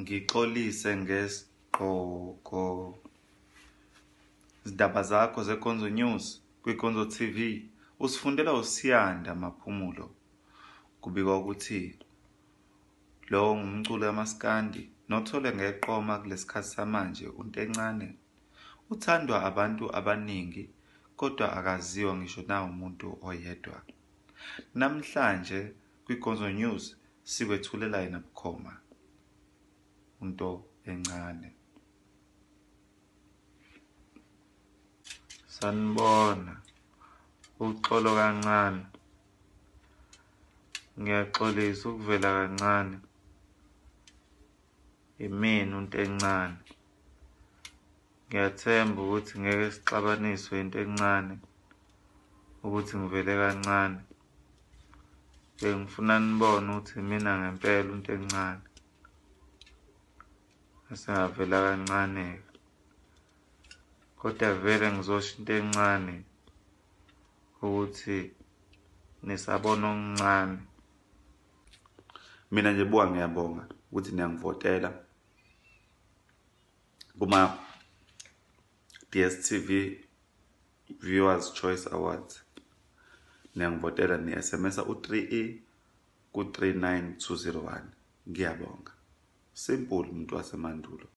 Ngixolise ngesigqoko. Izindaba zakho zeGonzo News kwiGonzo TV usifundela uSiyanda Maphumulo. Kubikwa ukuthi lo ngumculo kamaskandi nothole ngeqoma kulesikhathi samanje uNtencane uthandwa abantu abaningi kodwa akaziwa ngisho nawumuntu oyedwa. Namhlanje kwiGonzo News sikwethulela yena bukhoma unto encane. Sanibona, uxolo kancane. Ngiyaxolisa ukuvela kancane. Imina unto encane. Ngiyathemba ukuthi ngeke sixabaniswe into encane ukuthi ngivele kancane. Bengifuna nibone ukuthi imina ngempela into encane. Sengavela kancane-ke. Kodwa vele ngizosho into encane ukuthi nisabona okuncane. Mina nje buka ngiyabonga ukuthi niyangivotela kuma DStv Viewers Choice Awards. Niyangivotela ni-SMS u-3E ku-39201. Ngiyabonga. Simple umuntu wasemandulo.